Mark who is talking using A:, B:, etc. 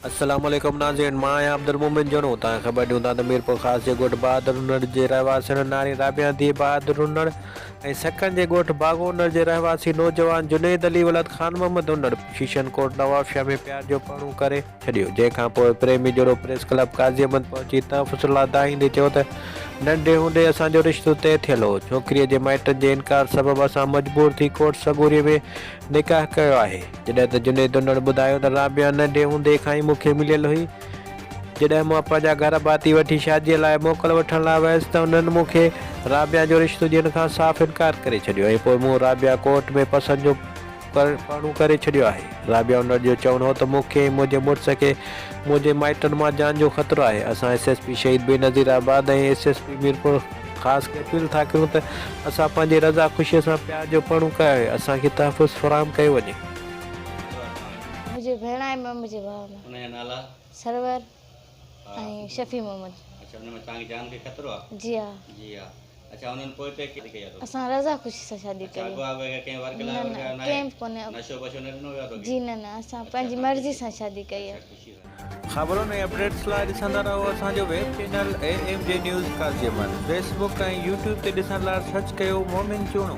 A: السلام عليڪم ناظرين مان آهيان عبدالمومن جوڻو توهان کي خبر ڏيون ٿا ته ميرپورخاص جي ڳوٺ بهادر انڙ جي رهواسين ناري رابعه ڌيء بهادر انڙ ۽ سکن جي ڳوٺ باغو انڙ جي رهواسي نوجوان جنيد علي ولد خان محمد انڙ شيشن ڪوٽ نوابشاهه ۾ پيار جو پرڻو ڪري ڇڏيو جنهن کان پوء پريمي جوڙو پريس ڪلب قاضي احمد پهچي تحفظ لاء دانهيندي چيو ته ننڍي هوندي اسان جو رشتو طئي ٿيل هو ڇوڪريء جي مائٽن جي انڪار سبب اسان مجبور ٿي ڪوٽ سڳوري ۾ نڪاح ڪيو آهي. جڏهن ته جنيد انڙ ٻڌايو ته رابعه ننڍي هوندي کان ئي مون کي مليل هئي. جڏهن مان پنهنجا گهر ڀاتي وٺي شاديء لاء موڪل وٺڻ لاء ويس ته انهن مون کي رابعه جو رشتو ڏيڻ کان صاف انڪار ڪري ڇڏيو ۽ پوء مون رابعه ڪورٽ ۾ پسند جو پرڻو ڪري ڇڏيو آهي. رابعه انڙ جو چوڻ هو ته مون کي ۽ منهنجي مڙس کي منهنجي مائٽن مان جان جو خطرو آهي. اسان S S P Shaheed Benazirabad ۽ S S P Mirpur Khas کي اپيل ٿا ڪريون ته اسان پنهنجي رضا خوشيء سان پيار جو پرڻو ڪيو آهي، اسان کي تحفظ فراهم ڪيو وڃي.
B: منهنجي ڀيڻ آهي مان منهنجي ڀاء مان.
C: انهن جا نالا؟
B: سرور ۽ شفيع محمد.
C: اڇا انهن ۾ توهان کي جان کي خطرو آ؟
B: جي ها.
C: جي ها اڇا انهن پوئتي ڪيئن ڪئي آ توکي؟
B: اسان رضا خوشي سان شادي
C: اڇا
B: ڪئي.
C: اغوا وغيره ڪنهن ورڪ
B: نه
C: لاء
B: نه
C: وغيره ناهي؟
B: ڪنهن به ڪونهي.
C: نشو بشو نه ڏنو ويو آ توکي؟
B: جي نه نه اسان
C: اڇا
B: پنهنجي
C: توهان
B: مرضي
C: خوشي
B: سان شادي ڪئي آ.
C: اڇا خوشي سان.
A: خبرن ۽ اپڊيٽس لاء ڏسندا رهو اسان جو web channel A M J news Qazi Ahmed Facebook ۽ YouTube تي ڏسڻ لاء سرچ ڪيو مومن چوڻو.